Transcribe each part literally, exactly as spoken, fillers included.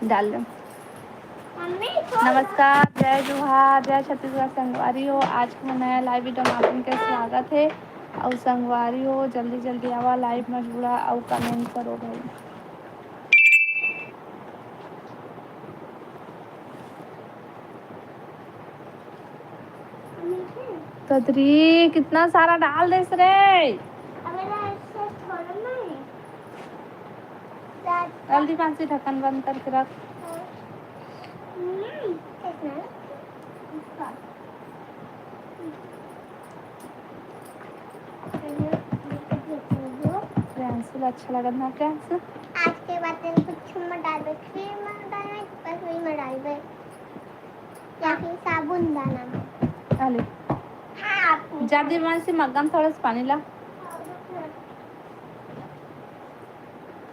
डाल दे। नमस्कार, जय जोहार, जय छत्तीसगढ़ संगवारी हो। आज के नया लाइव वीडियो में आप मन के स्वागत है। और संगवारी हो, जल्दी जल्दी आवा लाइव में जुड़ा और कमेंट करो भाई। ततरी कितना सारा डाल देस रे। जल्दी मानसी ढक्कन बंद करके रख। प्रियांशु ला अच्छा लगत ना प्रियांशु। आज के बाद कुछ मत डालबे, क्रीम मत डालबे, बस वही मत डालबे। या फिर साबुन दाना में। आले। हाँ, आपने जादे मन से मग्गा में थोड़ा सा पानी ला।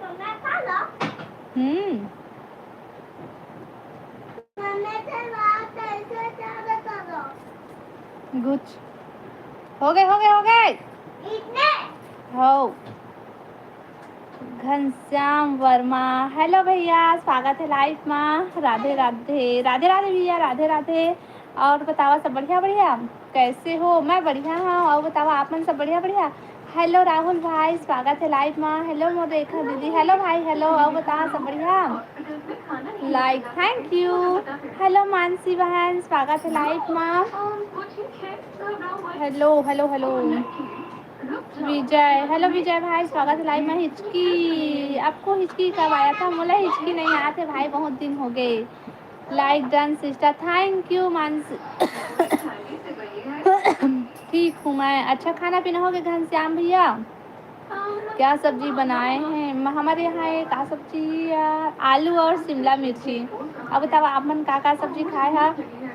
तो मैं खा लो। हम्म। मम्मी से बात ऐसे ज्यादा करो। गुच। हो गए, हो गए, हो गए। इतने? हो। घनश्याम वर्मा, हेलो भैया, स्वागत है लाइव मा। राधे राधे, राधे राधे भैया, राधे राधे। और बतावा, सब बढ़िया बढ़िया? कैसे हो? मैं बढ़िया हूँ। और बतावा, आप मन सब बढ़िया बढ़िया? हेलो राहुल भाई, स्वागत है लाइव मा। हेलो मोर रेखा दीदी, हेलो भाई, हेलो। और बतावा, सब बढ़िया? लाइक, थैंक यू। हेलो मानसी बहन, स्वागत है लाइव मा। Hello, hello, hello. Vijay, hello Vijay भाई, स्वागत है लाइव में। हिचकी, आपको हिचकी कब आया था? मोला हिचकी नहीं आते भाई, बहुत दिन हो गए। लाइक डन सिस्टर, थैंक यू मानस। ठीक हूँ मैं। अच्छा खाना पीना हो गया घनश्याम भैया? क्या सब्जी बनाए हैं? म-, हमारे यहाँ ये का सब्जी है? आलू और शिमला मिर्ची। अब बताओ आप मन का का सब्जी खाए हा?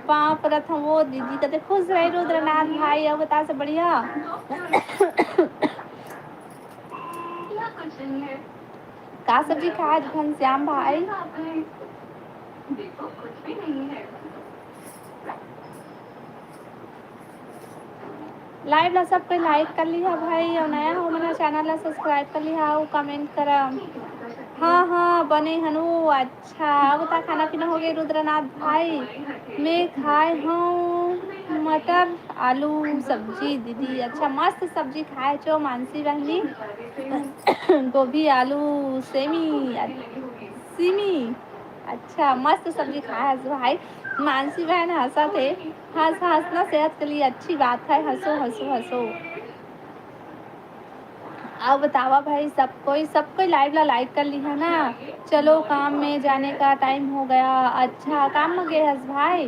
पाँव परत हूँ वो दीदी, कते खुश रहे रुद्रनाथ भाई। अब बता सब बढ़िया? का सब्जी खाए आज घनश्याम भाई? लाइव ला सब कोई लाइक कर लिहा भाई, और नया हो मन चैनल ला सब्सक्राइब कर लिहा, और कमेंट करा। हाँ हाँ बने हनु। अच्छा, अब बता, खाना पीना हो गए रुद्रनाथ भाई? मैं खाए हूँ मटर आलू सब्जी दीदी। अच्छा, मस्त सब्जी खाए चो मानसी बहनी। गोभी आलू सेमी, सिमी। अच्छा, मस्त सब्जी खाए हस भाई। मानसी बहन हंसत हे। हंस हंसना सेहत के लिए अच्छी बात है। हंसो हंसो हंसो। अब बतावा भाई, सब कोई, सब कोई लाइव ला लाइक कर लिहा ना। चलो काम में जाने का टाइम हो गया। अच्छा, काम में गए हस भाई?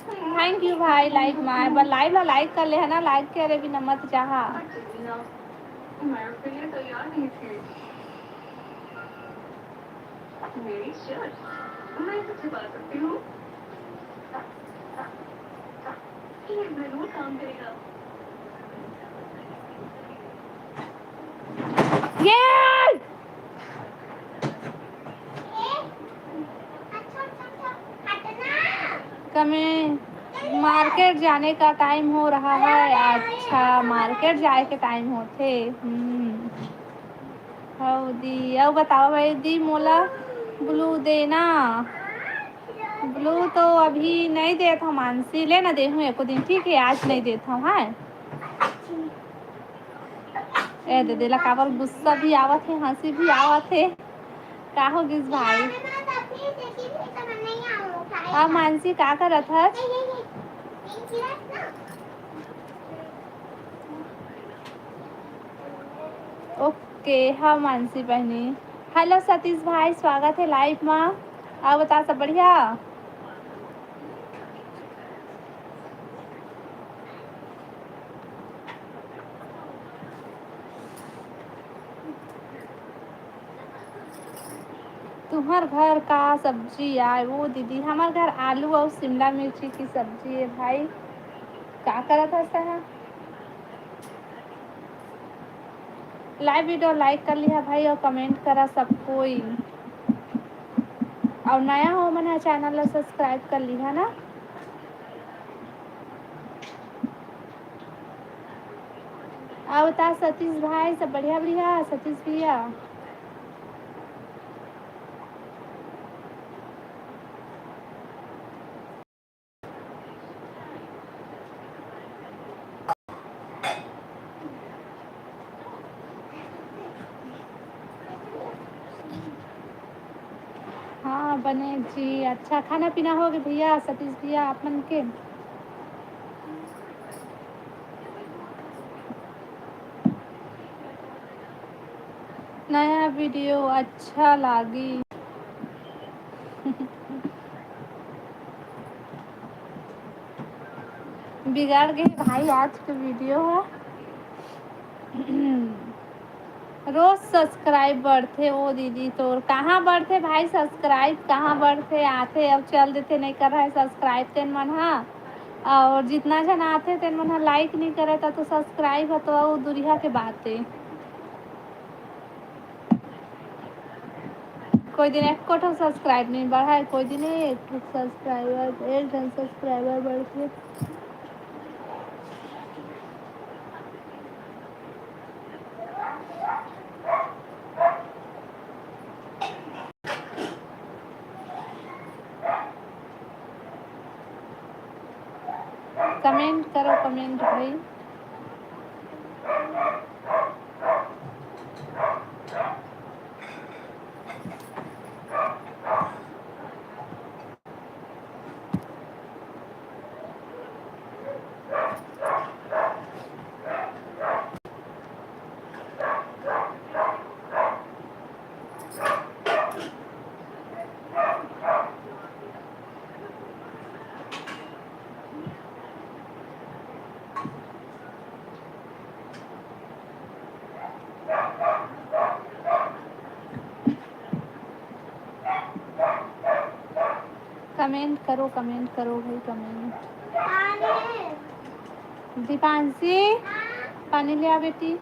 थैंक यू भाई, लाइव में आए बर। लाइव ला लाइक कर लिहा ना, लाइक करे बिना मत जाहा। मेरी शर्ट, मैं इसे छुपा सकती हूँ। ये जरूर काम करेगा। ये कमे मार्केट जाने का टाइम हो रहा है। अच्छा, मार्केट जाए के टाइम होथे। हम्म। हव दी, अउ बताओ भाई दी, मोला ब्लू देना। ब्लू तो अभी नहीं देत हव मानसी, ले ना देहूँ एको दिन, ठीक है, आज नहीं देत हव, हाँ। ए दे देला काबर गुस्सा भी आवत हे, हंसी भी आवत हे। का हो गिस भाई? अब मानसी का करत हस? ओके, हाँ मानसी बहनी। हेलो सतीश भाई, स्वागत है लाइव मा। अउ बता, सब बढ़िया? तुम्हर घर का सब्जी आय वो दीदी? हमर घर आलू अउ शिमला मिर्ची की सब्जी है भाई। का करत हस तैं? लाइव वीडियो लाइक कर लिहा भाई, अउ कमेंट करा सब कोई, अउ नया हो मन ह चैनल ला सब्सक्राइब कर लिहा ना। अउ बता सतीश भाई, सब बढ़िया बढ़िया सतीश भैया? बने जी। अच्छा, खाना पीना हो गे भैया, सतीश भैया, आप मन के? नया वीडियो अच्छा लागी। बिगड़ गे भाई आज के वीडियो ह। रोज सब्सक्राइब बढ़थे ओ दीदी तोर। कहाँ बढ़थे भाई सब्सक्राइब, कहाँ बढ़थे? आथे अब चल देथे, नहीं कर रहा है सब्सक्राइब तेन मन ह। और जितना झन आथे तेन मन ह लाइक नहीं करे, त तो सब्सक्राइब ह तो अउ दुरिहा के बात ए। कोई दिन एको ठो सब्सक्राइब नहीं बढ़ाए, कोई दिन एक ठो सब्सक्राइबर, एक झन सब्सक्राइबर बढ़थे। कमेंट करो, कमेंट भाई। कमेंट करो, कमेंट करो भाई, कमेंट। दीपांशी, पानी ले आ बेटी।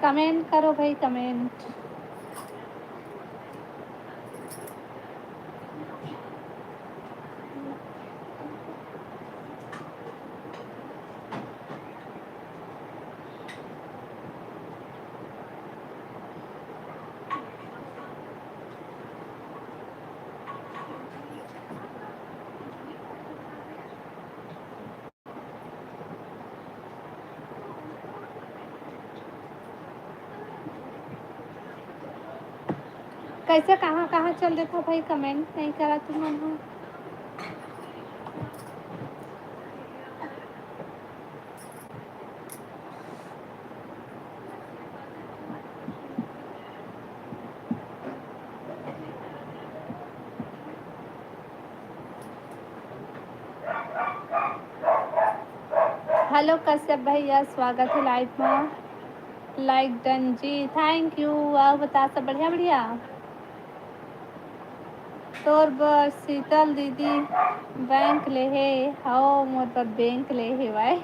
कमेंट करो भाई, कमेंट। कैसे कहाँ कहाँ चल देथा भाई, कमेंट नहीं करा तुमन ह। हेलो कश्यप भैया, स्वागत है लाइव में। लाइक डन जी, थैंक यू। अउ बता, सब बढ़िया? बढ़िया। तोर बर शीतल दीदी बैंक ले हे। हव, मोर बर बैंक ले हे भाई।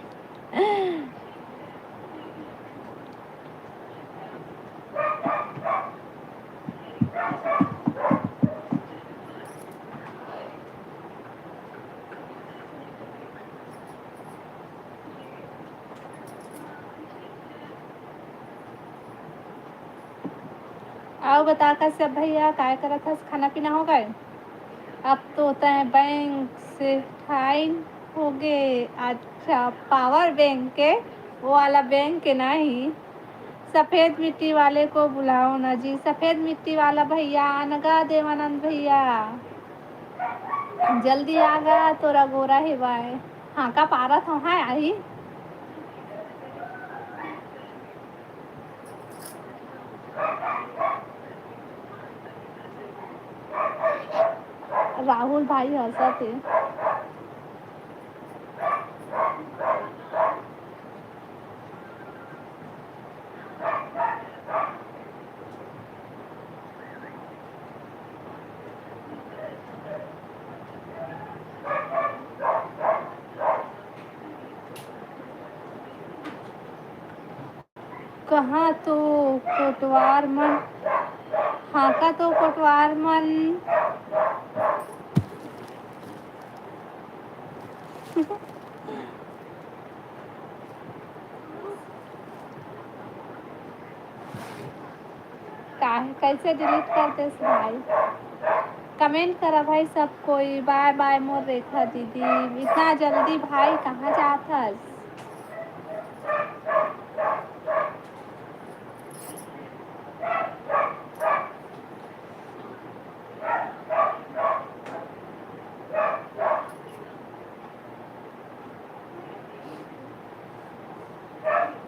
अउ बता कश्यप भैया, काय करत हस? खाना पीना हो गए? अब तो तैं बैंक से ठाइन हो गे। अच्छा, पावर बैंक के, वो वाला बैंक के नहीं। सफेद मिट्टी वाले को बुलाओ ना जी। सफेद मिट्टी वाला भैया आनगा, देवानंद भैया। जल्दी आगा, तोरा गोरा हेवाय। हाँ, का पारत हो, हाँ, आही। राहुल भाई हंसत हे। कहाँ तो कोटवार मन, हाँका तो कोटवार मन। काहे, कैसे डिलीट कर देस भाई? कमेंट करा भाई सब कोई। बाय बाय मोर रेखा दीदी। इतना जल्दी भाई कहाँ जात हस?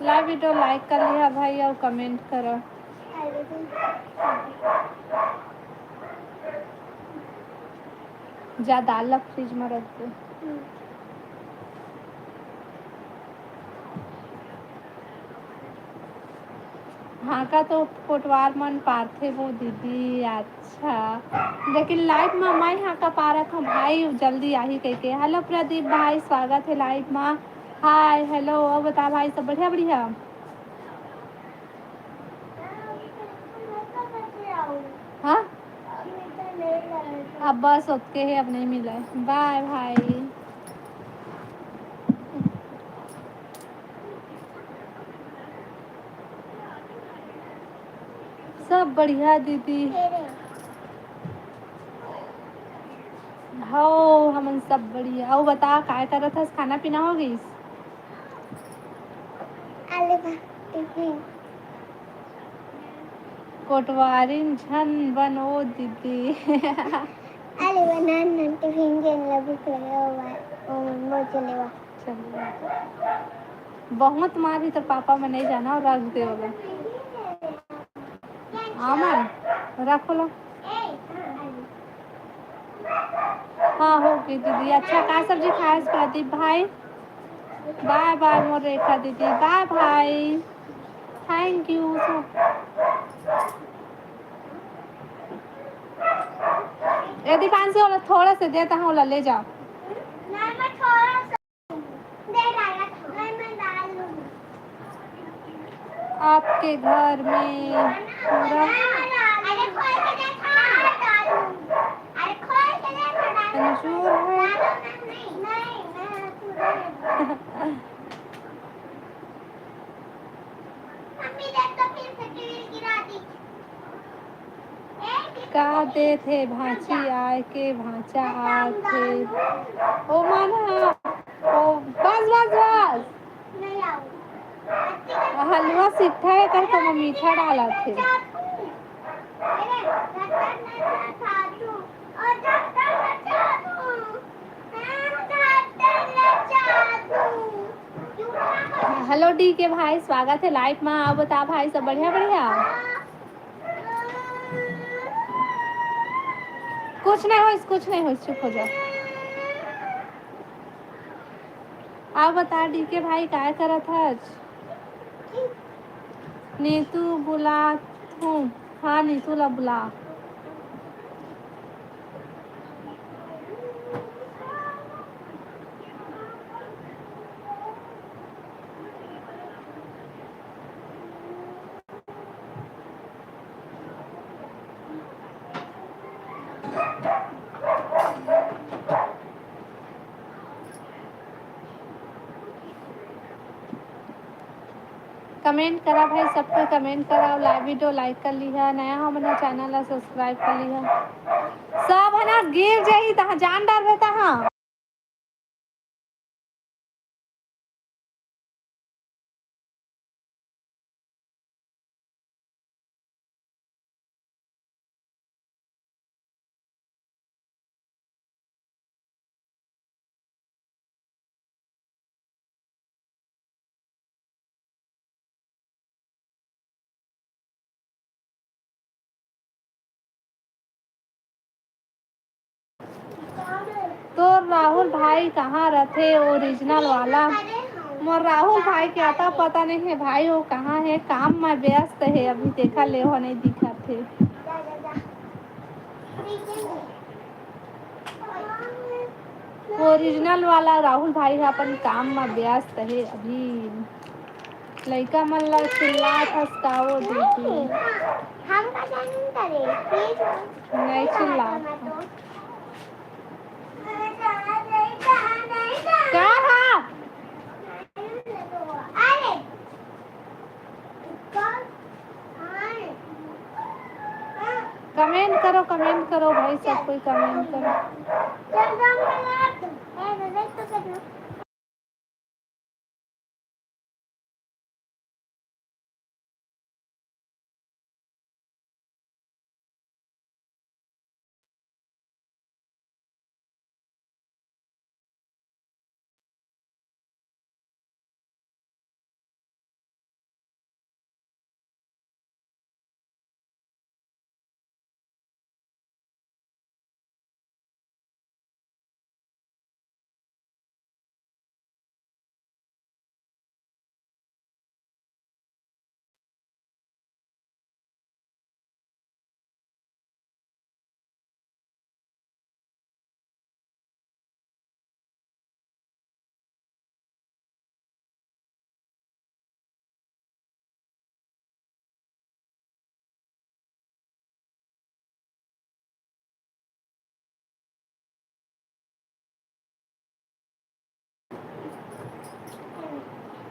लाइव वीडियो लाइक कर लिहा भाई और कमेंट करा। जा दाल ला फ्रिज में रख दे। हाँका तो कोटवार मन पारथे वो दीदी। अच्छा, लेकिन लाइव में मैं हाँका पारत हूँ भाई, जल्दी आही कह के। हेलो प्रदीप भाई, स्वागत है लाइव में। हाय हेलो, और बता भाई, सब बढ़िया बढ़िया? हाँ, अब बस ओके है, अब नहीं मिला है। बाय भाई। सब बढ़िया दीदी। हव, हमन सब बढ़िया। अउ बता, काय करत हस? खाना पीना हो गइस? आलू भात टिफिन। कोटवारिन झन बन ओ दीदी। अरे बना ना टिफिन जेन ला भूख लगे ओ बा, ओ मोर चले बा। चले। बहुत मारही तोर पापा में नहीं जाना और रख दे ओला। आमन रखो ला। हाँ, हो गई दीदी। अच्छा, का सब्जी खाए प्रदीप भाई? बाय बाय मोर रेखा दीदी, बाय बाय। Thank you. ए दीपांशु, ओला थोड़ा से देता हूँ, ओला ले जाओ। आपके घर में पूरा अंजूर है। का देत हे भांची आय के, भांचा आथे। ओ मन ह, ओ, बस, बस, बस। हलवा सिट्ठा हे, कहिके ओमा मीठा डालत हे। हेलो डी के भाई, स्वागत है लाइव मा। अउ बता भाई, सब बढ़िया, बढ़िया? कुछ नहीं होइस, कुछ नहीं होइस, चुप हो जा। अउ बता डी के भाई, काय करत हस? नीतू बुलात हूँ। हाँ, नीतू ला बुला। कमेंट करा भाई, सब कोई कमेंट करा, लाइव वीडियो लाइक कर लिहा, नया हो मन चैनल ला सब्सक्राइब कर लिहा। सब है ना गिर जाही, तहाँ जान डारबे तहाँ। तोर राहुल भाई कहाँ रथे, ओरिजिनल वाला? मोर राहुल भाई के अता पता नहीं है भाई, वो कहाँ है, काम में व्यस्त है, अभी देखा ले हो नहीं दिखत है। ओरिजिनल वाला राहुल भाई ह अपन काम में व्यस्त है अभी। लइका मन ला चिल्लात हस का वो दीदी? हम का जानन करे? नहीं चिल्लात। का हा? कमेंट करो, कमेंट करो भाई, सब कोई कमेंट करो।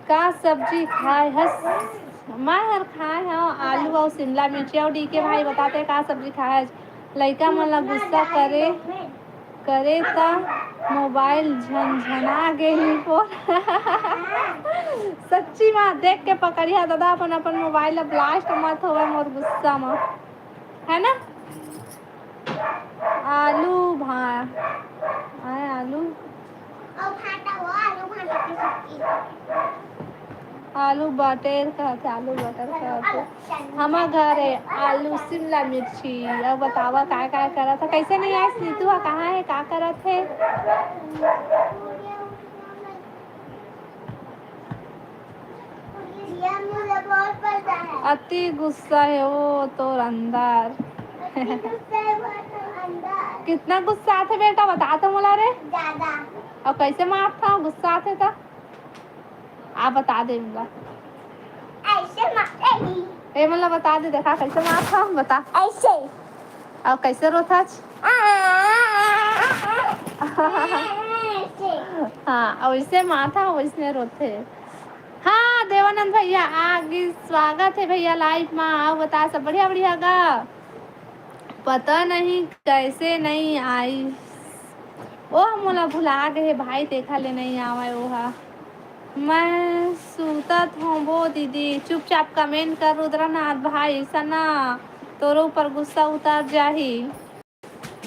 का सब्जी खाए हस? मैं हर खाए हव आलू अउ शिमला मिर्ची। अउ डीके भाई बताते का सब्जी खाए हस? लइका मन ला गुस्सा करे, करे त मोबाइल झनझना गे ही फोन। सच्ची मा देख के पकड़िया दादा, अपन, अपन मोबाइल ला blast मत होवे मोर गुस्सा मा, है ना? आलू भा-, आए आलू। अउ भांटा वो, आलू भांटा के सब्जी। आलू बटेर कहत हे, आलू बटर कहत हे। हमर घर हे आलू, शिमला मिर्ची। अउ बतावा काय काय करत हे? कैसे नहीं आइस नीतू हा? कहाँ हे? का करत हे? अति गुस्सा हे वो तोर अंदर। कितना गुस्सा आथे बेटा, बता तो मोला रे। ज्यादा। अउ कैसे मारथा गुस्सा आथे त? आ बता दे मोला। ऐसे मारेगी। ए मोला बता दे, देखा कैसे मारथा, बता। ऐसे। अउ कैसे रोथच? ऐसे। हाँ, अउ वैसे मारथा, वैसने रोथे। हाँ, देवानंद भैया आ गिस, स्वागत हे भैया live मा। अउ बता, सब बढ़िया, बढ़िया गा? पता नहीं कैसे नहीं आइस। ओह, मोला भुला गे हे भाई, तेखा ले नहीं आवय ओहा। मैं सूतत हों वो दीदी। चुपचाप comment कर रुद्रनाथ भाई, सना, तोरो ऊपर गुस्सा उतर जाही।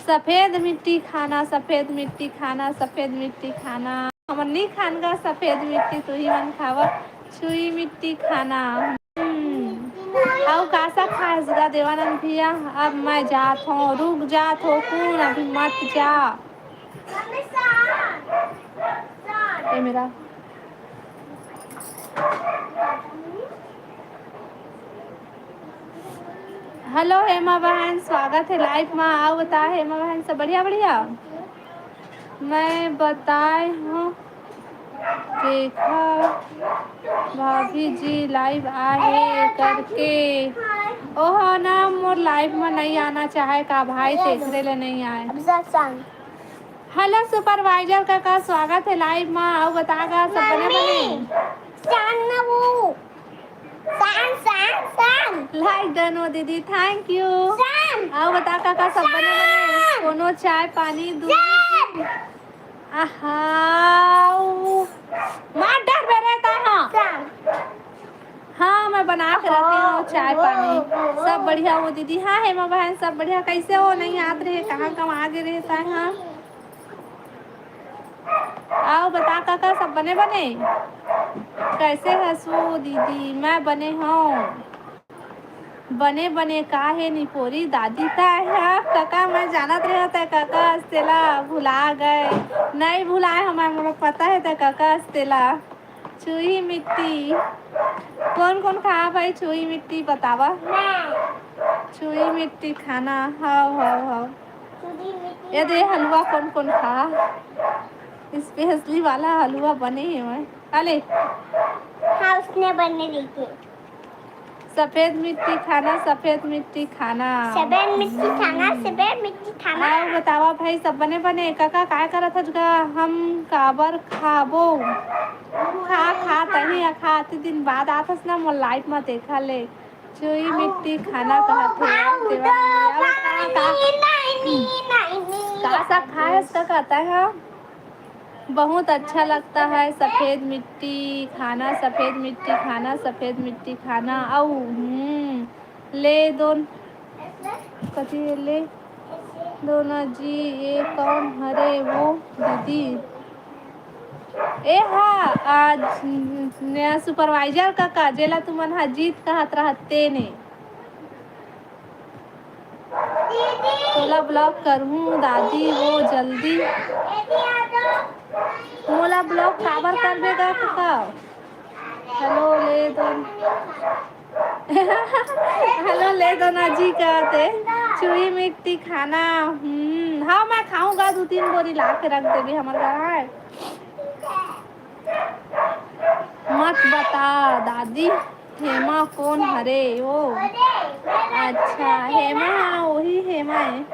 सफेद मिट्टी खाना, सफेद मिट्टी खाना, सफेद मिट्टी खाना। हमन नी खान गा सफेद मिट्टी, तुही मन खावा छुई मिट्टी खाना। हम्म। अउ का सा खास गा देवानंद भैया? अब मैं जात हों, रुक जात हों, कौन अभी मत जा। ए मेरा। Hello हेमा बहन, स्वागत हे live मा। अउ बता हेमा बहन, सब बढ़िया, बढ़िया? मैं बताए हों, देखा भाभी जी live आए हे करके। ओह ना, मोर live मा नहीं आना चाहे का भाई, तेकरे ले नहीं आए। Hello supervisor काका, स्वागत हे live मा। अउ बता गा, सब बने बने? शान ना वो। शान, शान, शान। Like done वो दीदी, thank you। शान। अउ बता काका, सब बने बने? शान। कोनो चाय पानी दूध? शान। आहा, उ मार डर बे रे ता हा। शान। हाँ, मैं बना के रखे हों चाय पानी। सब बढ़िया वो दीदी? हाँ हेमा बहन, सब बढ़िया। कैसे हो? नहीं आत रहे, कहाँ कहाँ आगे रहता है? हाँ, अउ बता काका, सब बने बने? कैसे हस वो दीदी? मैं बने हों। बने बने का हे निपोरी दादी? तैं हा काका, मैं जानत रहे हों तैं काका अस तेला भुला गए। नहीं भुलाए हों मैं, मोला पता हे तैं काका अस तेला। छुई मिट्टी। कोन कोन खा भाई छुई मिट्टी बतावा? मैं। छुई मिट्टी खाना। हव, हव, हव। छुई मिट्टी ये दे खाना। हलवा कोन कोन खा? Specially वाला हलवा बने हे मैं। अले। हाँ, उसने बने रही थी। सफेद मिट्टी खाना, सफेद मिट्टी खाना। सफेद मिट्टी खाना, सफेद मिट्टी खाना। अउ बतावा भाई, सब बने बने? कका काय करत हस गा? हम काबर खाबो? खा, खा, तही अखा, अति दिन बाद आथस ना मोर live म, देखा ले। चुई मिट्टी खाना कहत हे, देवा नंदिया। का, का, का साग खाए हस कका तैं ह? बहुत अच्छा लगता है सफेद मिट्टी खाना, सफेद मिट्टी खाना, सफेद मिट्टी खाना। अउ, हम्म, ले दोन, कथी हे, ले दोना जी, ये कौन हरे वो दीदी? ए हा, आज नया supervisor कका, जेला तुमन हा जीत कहत रहत तेने। तोला block करहूँ दादी वो जल्दी। मोला block काबर करबे गा कका? Hello, ले दो। Hello, ले दो ना जी कहते। चुई मिट्टी खाना। हम्म, हाँ, मैं खाऊंगा, दो तीन बोरी ला के रख देबे हमर घर, हाँ। मत बता दादी, हेमा कोन हरे ओ? अच्छा, हेमा, वही हेमा है।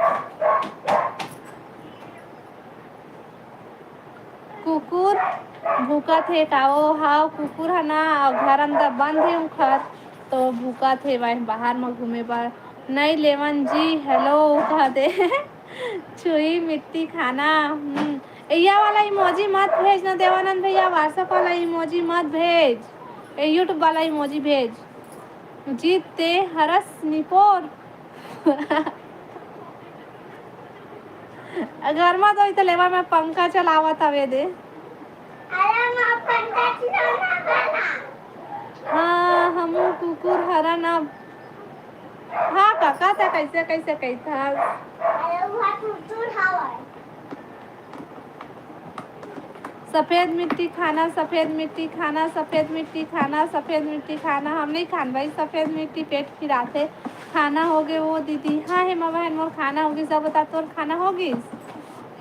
कुकुर भूकत हे का? ओ हाव, कुकुर ह ना, घर अंदर बंद हे उखर, तो भूकत हे, वह बाहर म घूमे बर। नई लेवन जी, hello कह दे। छुई मिट्टी खाना। हम्म। ए, या वाला emoji मत भेज ना देवानंद भैया, WhatsApp वाला emoji मत भेज, ए, YouTube वाला emoji भेज। जीत ते हरस निपोर। घर म तो इतना लेवा में पंखा चलावत हवे दे। अरे माँ, पंखा चलाना वाला। हाँ, हमू कुकुर हरन अब। हाँ, कका, ते कैसे, कैसे कहथस? अरे, वहाँ कुकुर हवय। सफेद मिट्टी खाना, सफेद मिट्टी खाना, सफेद मिट्टी खाना, सफेद मिट्टी खाना। हम नहीं खान भाई, सफेद मिट्टी पेट खिराथे। खाना होगे वो दीदी। हाँ हेमा बहन, मोर खाना होगिस। अब बता, तोर खाना होगिस?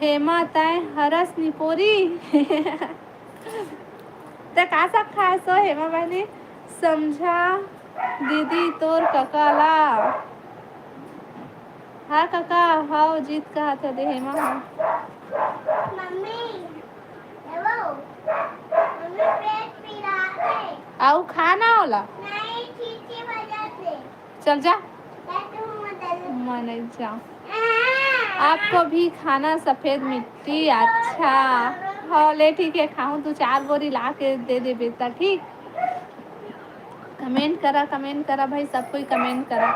हेमा, तैं हरस निपोरी। ते का साग खाए सो हेमा बहनी? समझा दीदी तोर कका ला। हाँ कका, हव जीत कहत हे दे हेमा ह। मम्मी, एवो, मम्मी पेट पिरात हे। अउ खा ना ओला। नहीं, ठीक के वजह से। चल जा। मैं नहीं जाऊँ। आपको भी खाना सफेद मिट्टी अच्छा। हाँ, ले ठीक है, खाऊँ, दो चार बोरी ला के दे देबे त ठीक। Comment करा, comment करा भाई, सब कोई comment करा।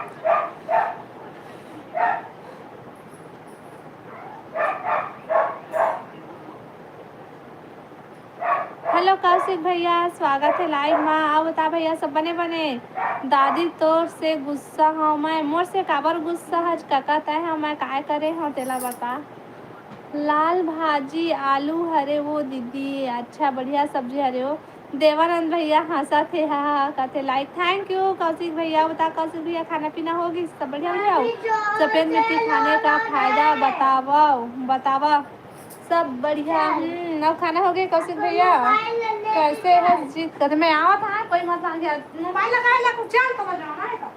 Hello कौशिक भैया, स्वागत हे live मा। अउ बता भैया, सब बने बने? दादी तोर से गुस्सा हव मैं। मोर से काबर गुस्सा हच कका तैं ह? मैं काय करे हव तेला बता। लाल भाजी आलू हरे वो दीदी। अच्छा, बढ़िया सब्जी हरे वो। देवानंद भैया हंसत हे, हा, हा, कथे like। Thank you कौशिक भैया। बता कौशिक भैया, खाना पीना होगिस? सब बढ़िया, बढ़िया हो? सफेद मिट्टी खाने का फायदा बतावव, बतावा। सब बढ़िया। हम्म, अब खाना होगे कौशिक भैया? कैसे है जीत? कदे मैं आवत हा, कोई मत मांगे। मोबाइल लगा ला, कुछ जान समझ रहा है तो।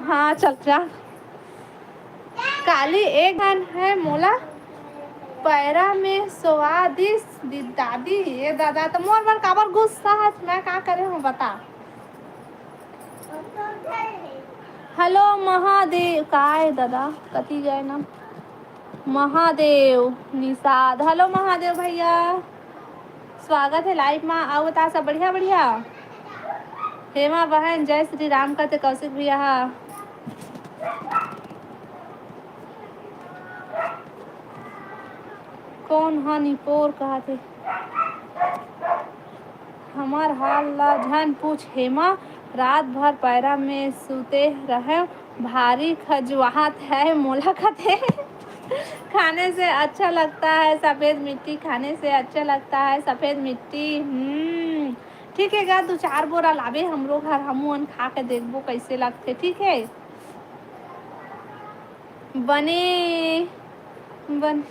हाँ, चल जा। काली एक घन है मोला पैरा में सोवा दिस दी-, दादी। ए दादा, त मोर बर काबर गुस्सा हस? मैं का करे हूँ, बता। Hello महादेव, काय दादा, कति गए ना? महादेव निषाद, hello महादेव भैया, स्वागत है live मा। अउ बता, सब बढ़िया, बढ़िया? हेमा बहन, जय श्री राम कहते कौशिक भैया हा। कौन हा निपोर कहत हे? हमर हाल ला झन पूछ हेमा, रात भर पैरा में सुते रहेंव, भारी खजुआत है, मोला कथे। खाने से अच्छा लगता है सफेद मिट्टी, खाने से अच्छा लगता है सफेद मिट्टी। हम्म, ठीक है गा, दू चार बोरा लाबे हमरो घर, हमू मन खा के देखबो कैसे लगथे, ठीक है। बने बन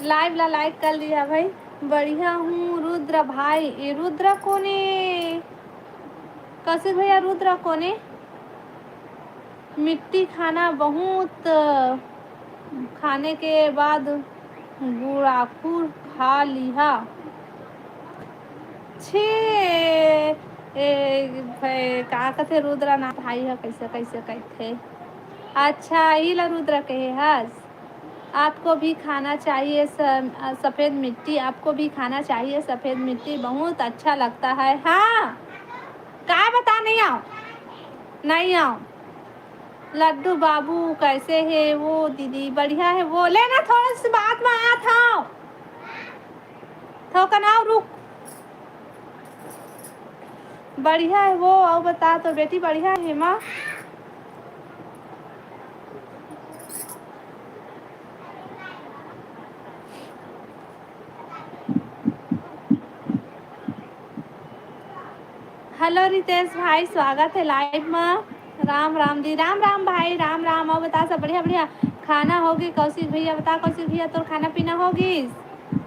लाइव ला लाइक कर लिया भाई। बढ़िया हूँ रुद्र भाई। ए रुद्र कोने? कौशिक भैया, रुद्र कोने? मिट्टी खाना बहुत खाने के बाद गुड़ाखू खा लिहा। छे, ए, भे, का कथे रुद्रनाथ भाई ह, कैसे, कैसे कहथे? अच्छा, ई ला रुद्र कहे हस। आपको भी खाना चाहिए स-, सफेद मिट्टी, आपको भी खाना चाहिए सफेद मिट्टी, बहुत अच्छा लगता है। हाँ, का बता, नहीं आओ, नहीं आओ। लड्डू बाबू कैसे हे वो दीदी? बढ़िया हे वो। ले ना, थोड़ा सी बात में आत हव। थोकन आओ, रुक। बढ़िया हे वो, अउ बता तो बेटी, बढ़िया हे माँ। हेलो रितेश भाई, स्वागत है लाइव में। राम राम दी, राम राम भाई, राम राम। अउ बता, सब बढ़िया? बढ़िया खाना होगे कौशिक भैया? बता कौशिक भैया, तोर खाना पीना होगिस?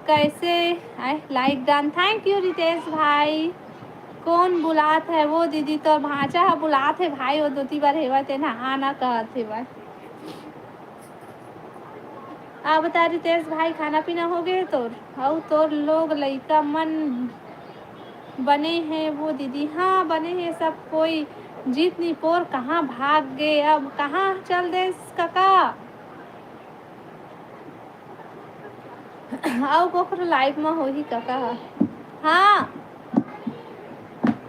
कैसे? आय, लाइक डन, थैंक यू रितेश भाई। कौन बुलात है वो दीदी? तोर भांचा ह बुलात है भाई, वो दो तीन बार हेवय, तेन ह आना कहत हेवय। आ बता रितेश भाई, खाना पीना होगे तोर? अउ तोर लोग लइका मन बने हे वो दीदी? हाँ, बने हे सब कोई। जीत निपोर कहाँ भाग गे? अब कहाँ चल देस कका? अउ कोखरो लाइव म होही कका ह? हाँ।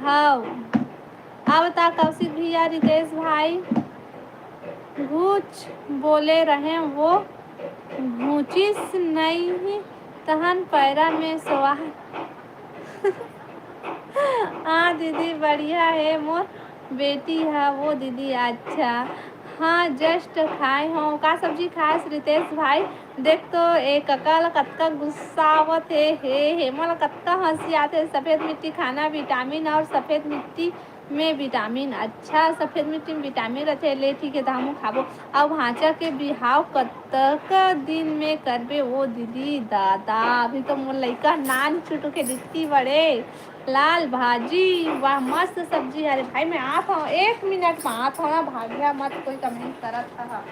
हव। अब त कौशिक भैया, रितेश भाई, घूच बोले रहे, वो घूचिस नइ, तहन पैरा में सोआ। हाँ दीदी, बढ़िया हे मोर बेटी ह वो दीदी। अच्छा, हाँ, just खाए हों। का सब्जी खाएस रितेश भाई? देख तो ए कका ल कतका गुस्सा आवत हे, हे, हे, मोला कतका हँसी आथे। सफेद मिट्टी खाना विटामिन और सफेद मिट्टी में विटामिन, अच्छा, सफेद मिट्टी में विटामिन रथे। ले ठीक हे, त हमहूँ खाबो। अब भांचा के बिहाव कतका दिन में करबे ओ दीदी? दादा, अभी तो मोर लइका नान चुटुक हे, दिखती बड़े। लाल भाजी, वाह, मस्त सब्जी। अरे भाई, मैं आत हूँ, एक मिनट में आत हूँ ना, भागिया मत, कोई कमेंट करत रहा।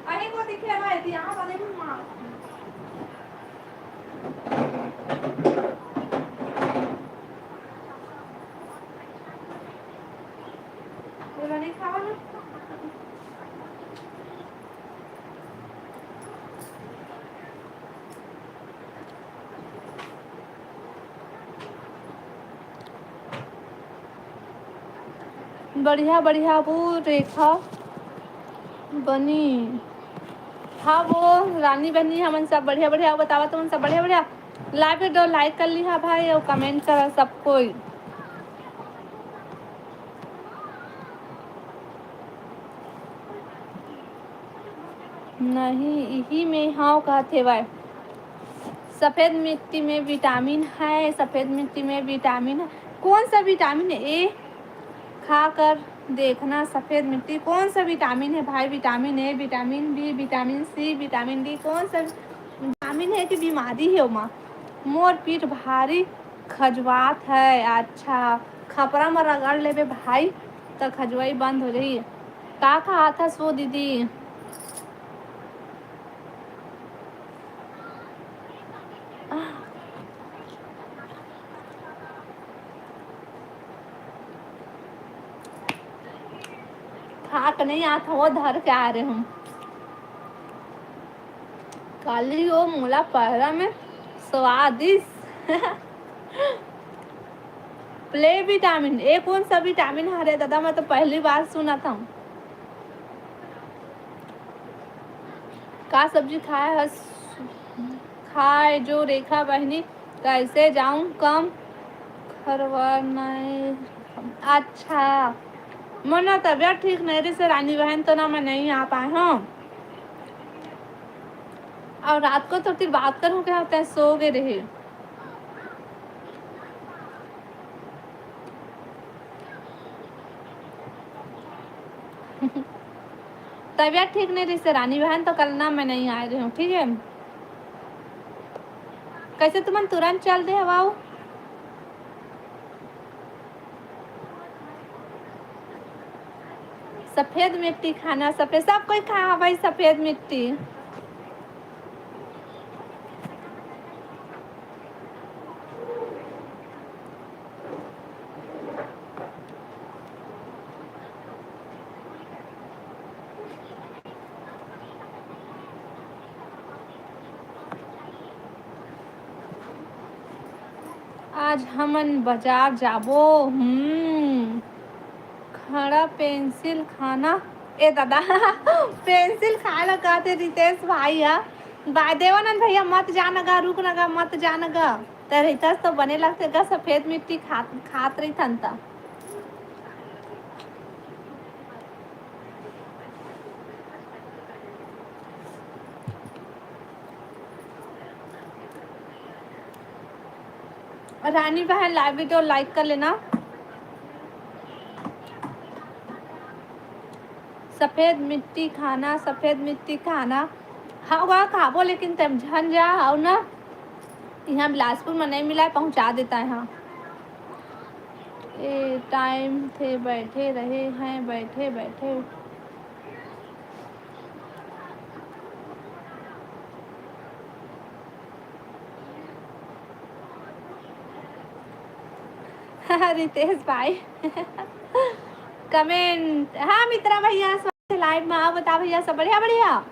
अरे वो दिखे ना, ये यहाँ वाले भी मार। ये वाले खावा ना। बढ़िया, बढ़िया, वो रेखा बनी। हाँ, वो रानी बनी, हमन सब बढ़िया, बढ़िया। बतावा तुमन सब बढ़िया, बढ़िया। लाइव वीडियो लाइक कर लिहा भाई, और कमेंट करा सब कोई। नहीं, इही में हव कहत हेवय। सफेद मिट्टी में विटामिन है, सफेद मिट्टी में विटामिन है। कौन सा विटामिन है? ए खाकर देखना सफेद मिट्टी। कौन सा विटामिन है भाई? Vitamin A, vitamin B, vitamin C, vitamin D, कौन सा विटामिन है कि बीमारी है ओमा? मोर पीठ भारी खजुआत है। अच्छा, खपरा म रगड़ लेबे भाई, त खजुआई बंद हो जाही। का खात हस वो दीदी? खाक नहीं आत, वो धर के आ रहे हूँ। काली वो मोला पहरा में स्वादिष्ट प्ले विटामिन, ए कौन सा विटामिन हरे दादा? मैं तो पहली बार सुनत हूँ। का सब्जी खाए हस? खाए जो रेखा बहिनी, कैसे जाऊं कम खरवर नहीं। अच्छा, मोर ना तबीयत ठीक नहीं रहिस रानी बहन, तो ना मैं नहीं आ पाए हूँ। और रात को तो फिर बात करूँ क्या, तैं सो गए रहे। तबीयत ठीक नहीं रहिस रानी बहन, तो कल ना मैं नहीं आए रहे हूँ, ठीक है? कैसे तुमन तुरंत चल दे हवाओ? सफेद मिट्टी खाना, सफेद, सब कोई खा भाई सफेद मिट्टी। आज हमन बाजार जाबो। हम्म, खड़ा पेंसिल खाना। ए दादा, पेंसिल खाए ला कहते रितेश भाई ह। बा-, देवानंद भैया, मत जान गा, रुक न गा, मत जान गा। त रहितस तो बने लगते गा, सफेद मिट्टी खात, खात रहिथन त। रानी बहन, लाइव वीडियो लाइक कर लेना। सफेद मिट्टी खाना, सफेद मिट्टी खाना। हाँ, वह खाबो, लेकिन तब झन जा, आओ ना। यहाँ बिलासपुर में नहीं मिला है, पहुँचा देता है। हाँ, ए टाइम थे बैठे रहे हैं, बैठे बैठे। रितेश भाई, कमेंट। हाँ मित्रा भैया, लाइव में आओ, बता भैया, सब बढ़िया? बढ़िया।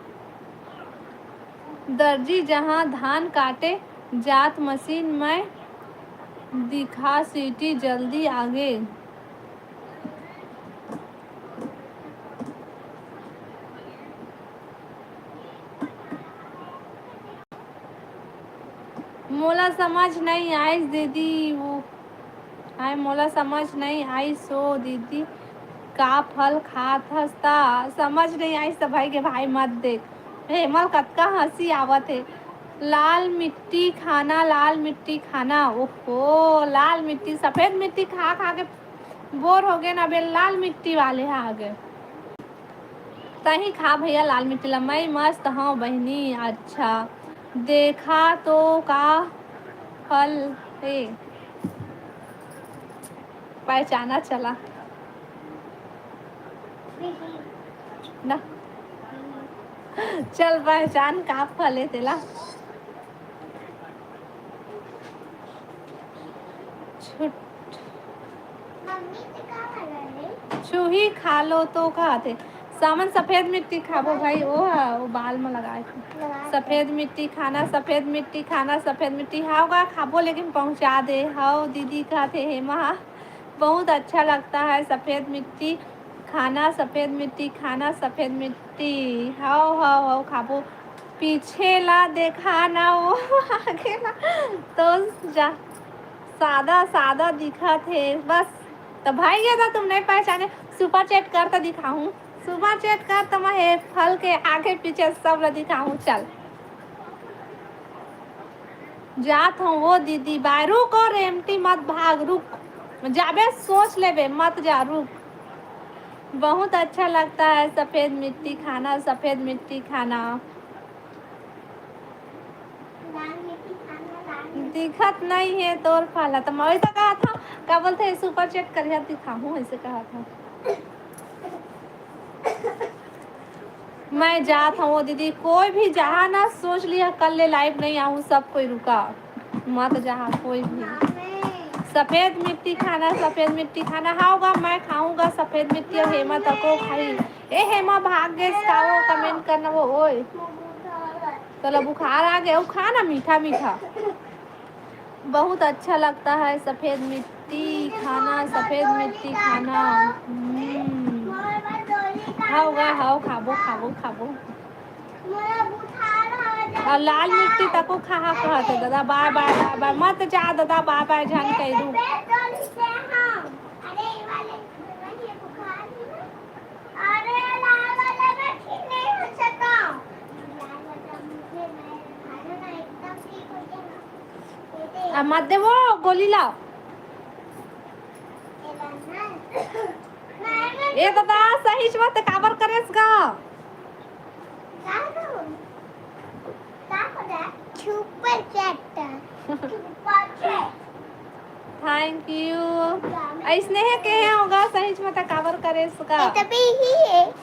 दर्जी जहाँ धान काटे जात मशीन में दिखा सीटी जल्दी आगे। मोला समझ नहीं आइस दीदी, वो आय मोला समझ नहीं आइस ओ दीदी, का फल खात हस ता समझ नहीं आइस त भाई के भाई मत देख। हेमल कतका हंसी आवत हे। लाल मिट्टी खाना, लाल मिट्टी खाना, ओहो, लाल मिट्टी, सफेद मिट्टी खा खा के बोर हो गए ना, अबे लाल मिट्टी वाले आ गए। तही खा भैया लाल मिट्टी ला, मैं मस्त हव बहिनी। अच्छा, देखा तो का फल हे, पहचाना चला ना। चल पहचान का फल हे तेला। छुट छुही खा लो तो का आथे? सामन सफेद मिट्टी खाबो भाई, ओ हा, ओ बाल में लगाए थे। सफेद मिट्टी खाना, सफेद मिट्टी खाना, सफेद मिट्टी। हाव गा खाबो, लेकिन पहुंचा दे। हाव दीदी कहते हे महा, बहुत अच्छा लगता है सफेद मिट्टी खाना, सफेद मिट्टी खाना, सफेद मिट्टी। हाव हाव हाव खाबो। पीछे ला देखा ना, वो आगे ला तो जा, सादा सादा दिखत हे बस। तो भाई ये था, तुम नहीं पहचाने, सुपर चैट कर तो दिखाऊं। सुपर चैट कर त मैं हे फल के आगे पीछे सब ल दिखाहूँ। चल, जात हूँ वो दीदी बाय। रुक और एमटी मत भाग, रुक। जाबे सोच लेबे, मत जा, रुक। बहुत अच्छा लगता है सफेद मिट्टी खाना, सफेद मिट्टी खाना। दिखत नहीं है तोर फल ह। त मैं वही तो कहा था, का बोलते हैं, सुपर चैट करिया दिखाहूँ, ऐसे कहा था। मैं जात हूँ वो दीदी, कोई भी जहाँ ना सोच लिया कल ले लाइव नहीं आऊँ, सब कोई रुका, मत जहाँ कोई भी। सफेद मिट्टी खाना, सफेद मिट्टी खाना। हाँ होगा, मैं खाऊंगा सफेद मिट्टी और हेमा तको खाई। ए हेमा भाग गए, का वो कमेंट करना वो ओए। तोला बुखार आ गया, वो खा ना मीठा मीठा। बहुत अच्छा लगता है सफेद मिट्टी खाना, सफेद मिट्टी खाना। हम्म। हाव गा, हाव, खाबो, खाबो, खाबो। और लाल मिट्टी तको खा, खा, कहत हे दादा, बाय, बाय, बाय, बाय, मत जा दादा, बाय, बाय, झन कह दू। आ, मत देवो गोली ला। ए दादा, सही से मत काबर करेस गा? Super chat. Super chat. Thank you. ऐसने है के है होगा, सही से मत काबर करेस गा? ये तभी ही है।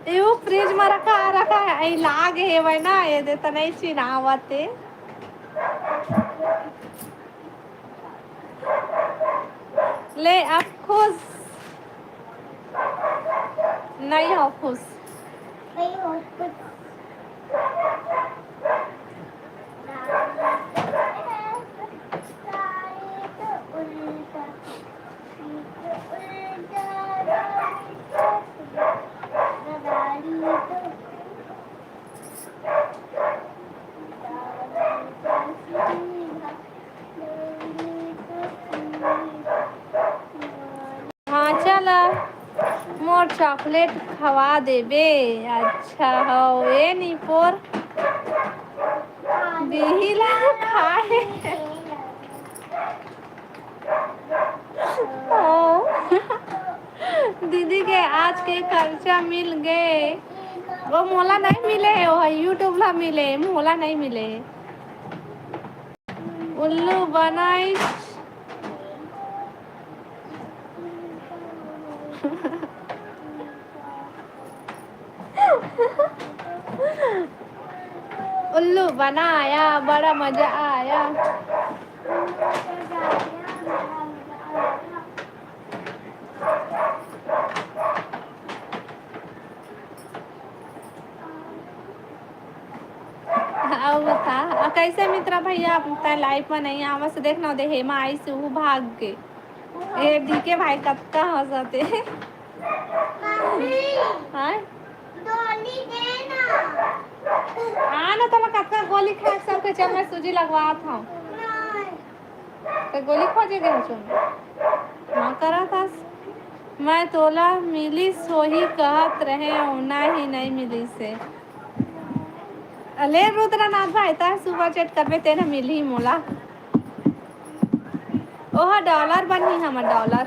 यू फ्रिज में रखा, रखा है, ई लाग हेवय ना, ये दे त नहीं चिनावत हे। ले, अब खुश नहीं हो, खुश। हाँ, चला, मोर चॉकलेट खवा देबे। अच्छा हो, ए निपोर, दिही ला खाए। ओ, दीदी के आज के खर्चा मिल गए। वो मोला नहीं मिले है, वो YouTube ला मिले, मोला नहीं मिले। उल्लू बनाई। उल्लू बनाया, बड़ा मजा आया। अउ बता, अ, कैसे मित्रा भैया, तैं लाइव में नहीं आवस, देख ना, दे हेमा आइस, ऊ भाग के। ए डीके भाई कतका हंसत हे। मम्मी, हाँ? गोली दे ना। आ ना, तोला कतका गोली खाए सबके, चल मैं सूजी लगवात हूँ। नहीं। तो गोली खोजे गए हो तुम? हाँ, करा था। मैं तोला मिली सोही कहत रहे हूँ, नहीं, नहीं मिली से। अले रुद्रनाथ भाई, ता सुपर चैट करबे, तेन मिलही मोला। ओह, डॉलर बनही हमर, डॉलर।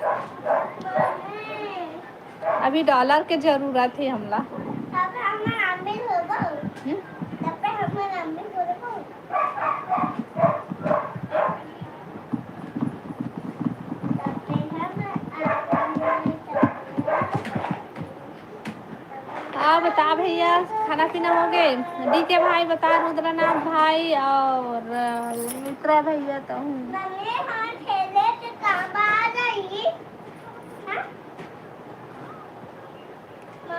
अभी डॉलर के जरूरत हे हमला। तब हमर अमीर होबो। हम्म? तब पे हमर अमीर होबो। तब पे हम अमीर होबो। हाँ, बता भैया, खाना पीना हो गए? डीके भाई बता, रुद्रनाथ भाई और, अ, मित्रा भैया तो हूँ। मम्मी, हाँ, ठेले से काम आ गई। हाँ?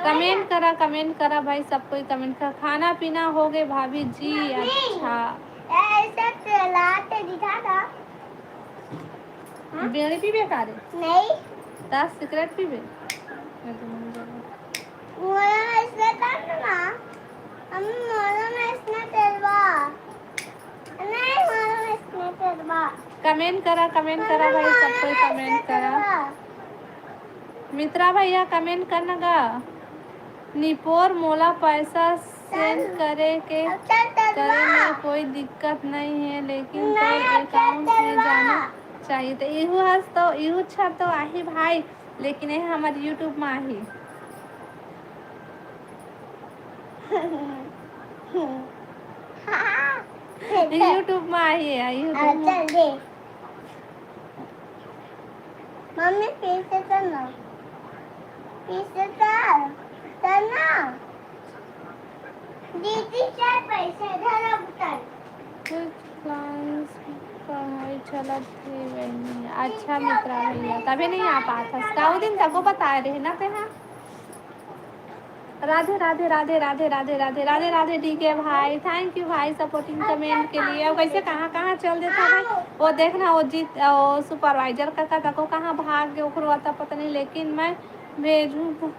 कमेंट करा, कमेंट करा भाई, सब कोई कमेंट करा। खाना पीना हो गए भाभी जी? मम्मी, अच्छा। ऐसे चला के दिखा था। हाँ? बीड़ी पीबे का रे? नहीं। ता सिगरेट पीबे? मैं तो नहीं जाऊँगा। मोला में इसने कर ना। हम मोला में इसने तेलवा। नहीं, मोला में कमेंट करा, कमेंट करा भाई, सब कोई कमेंट करा। मित्रा भैया, कमेंट करना गा। निपोर, मोला पैसा सेंड करे के, करे में कोई दिक्कत नहीं है, लेकिन तोर अकाउंट में जाना चाहिए। तो इहू हस तो, इहू छर तो आही भाई, लेकिन ये हमर YouTube में आही। YouTube में आही है, YouTube में। चल दे। मम्मी, फिर से चल ना। फिर से चल। चल ना। दीदी, चल, पैसे धर अब चल। कुछ क्लास पढ़ाई चलत हे बहिनी। अच्छा मित्रा भैया, तभी नहीं आ पात हस का? वो दिन तको बताए रहे ना तेहा। राधे राधे राधे राधे राधे राधे राधे राधे। डीके भाई, थैंक यू भाई, सपोर्टिंग कमेंट के लिए। अब कैसे कहाँ कहाँ चल देता है वो, देखना वो जीत, वो सुपरवाइजर का, का तको कहाँ भाग गए, ओकरो आता पता नहीं, लेकिन मैं भेजूँ।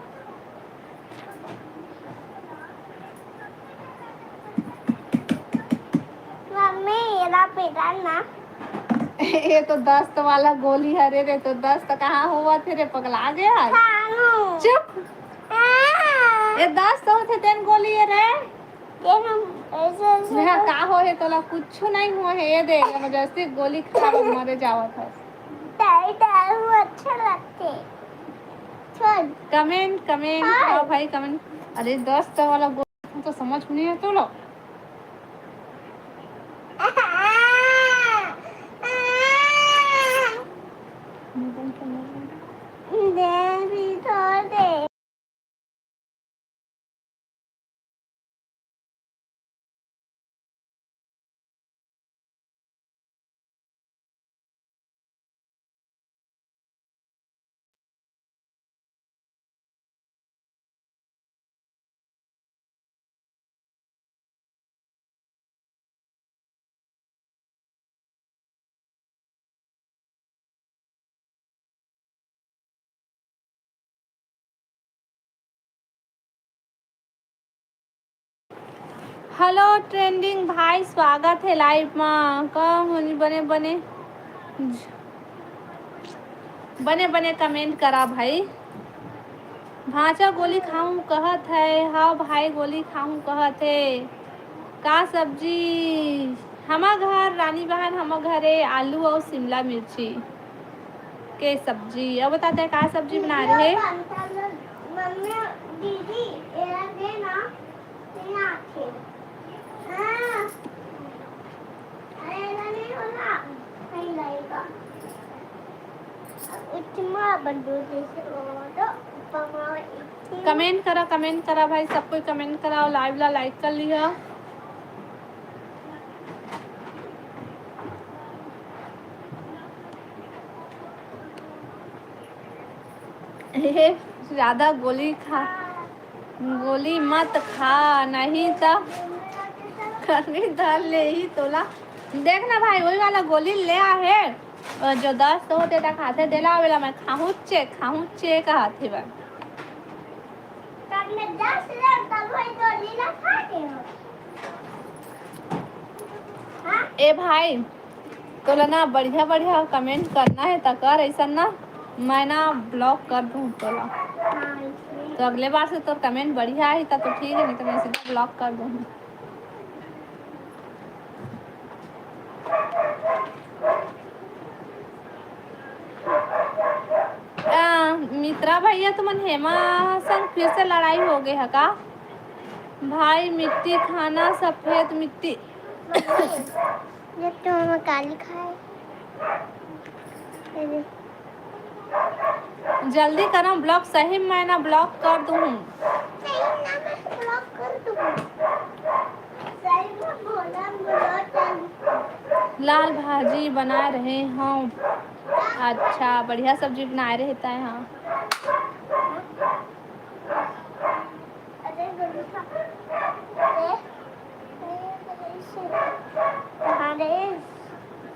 मम्मी, एला पिला ना। ये तो दस्त वाला गोली हरे रे, तो दस्त कहाँ होवत हे रे, पगला गया है? खानू। चुप। हाँ। ये दस्त होत हे तेन गोली ये रे। ये हम ऐसे, ऐसे यहाँ तो का हो हे तोला? कुछ नहीं हुआ है, ये दे, जबरदस्ती गोली खा के मरे जावत है। दाई, दाई, वो अच्छा लगते। छोड़। कमेंट, कमेंट, हाँ। हाँ भाई, कमेंट। अरे, दस्त वाला गोली तो समझ में नहीं है तोला। दे भी थोड़े। हेलो ट्रेंडिंग भाई, स्वागत है लाइव मा। का होनी बने बने, बने बने कमेंट करा भाई। भांचा गोली खाऊं कहत है, हाँ भाई गोली खाऊं कहत है। का सब्जी? हमर घर रानी बहन, हमर घरे आलू अउ शिमला मिर्ची के सब्जी। अब बता ते का सब्जी बना रहे? मम्मी, दीदी, एला दे ना, तेना आथे। हाँ। अरे, एला नहीं होला, नहीं लगेगा। अब इतना बंदूक जैसे वो तो ऊपर में इतनी कमेंट करा, कमेंट करा भाई, सब कोई कमेंट करा और लाइव ला लाइक कर लिया। हे, ज्यादा गोली खा, गोली मत खा, नहीं त करनी धर ले ही तोला। देख ना भाई, वही वाला गोली ले आ हे, और जो दस्त होते तक हाथे देला आवेला, मैं खाहूचे, खाहूचे कहत हे बा। तब मैं दस ले, तब वही गोली ना खा के हो। हाँ? ए भाई, तोला ना बढ़िया बढ़िया कमेंट करना है त कर, ऐसा ना मैं ना ब्लॉक कर दूँ तोला। हाँ, इसलिए। तो अगले बार से तोर कमेंट बढ़िया आही त तो ठीक है, नहीं तो मैं सीधा ब्लॉक कर दूँ। आ, मित्रा भैया, तुमन हेमा संग फिर से लड़ाई हो गए है का? भाई मिट्टी खाना, सफेद मिट्टी। ये तो हम काली खाए। जल्दी करो ब्लॉक, सही में मैं ना ब्लॉक कर दूँ। सही ना मैं ब्लॉक कर दूँ। सही में बोला, बोला, चल। लाल भाजी बनाए रहे हँव। अच्छा, बढ़िया सब्जी बनाए रहे तैं, हाँ।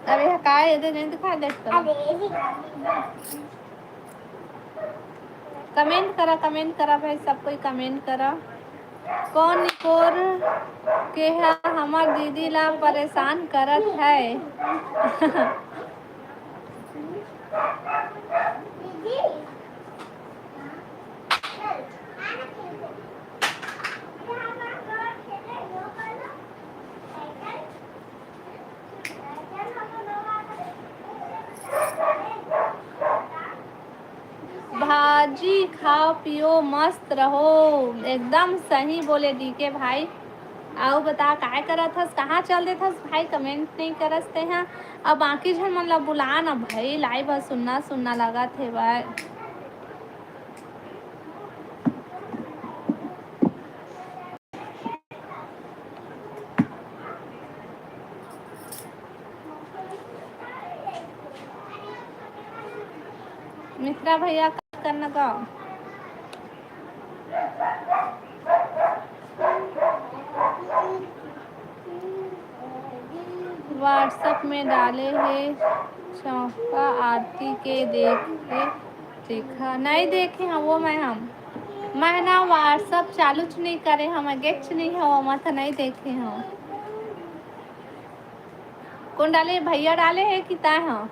अरे, का ये दे, नहीं दिखा दे इसको। कमेंट करा, कमेंट करा भाई, सब कोई कमेंट करा। कौन निकोर के ह हमर दीदी ला परेशान करत है? भाजी खाओ पियो मस्त रहो। एकदम सही बोले डीके भाई। अउ बता, काय करत हस, कहाँ चल देथस भाई, comment नहीं करस ते हा। अब बाकी झन मन ला बुला ना भाई, live ह सुन्ना सुन्ना लगत हे भाई। मित्रा भैया, का करना का? WhatsApp में डाले हे चौका आरती के, देख के देखा, नहीं देखे हैं वो मैं, हम मैं ना WhatsApp चालूच नहीं करे, हम गेच नहीं हो, मैं तो नहीं देखे हूँ। कौन डाले, भैया डाले है कि तय हाँ?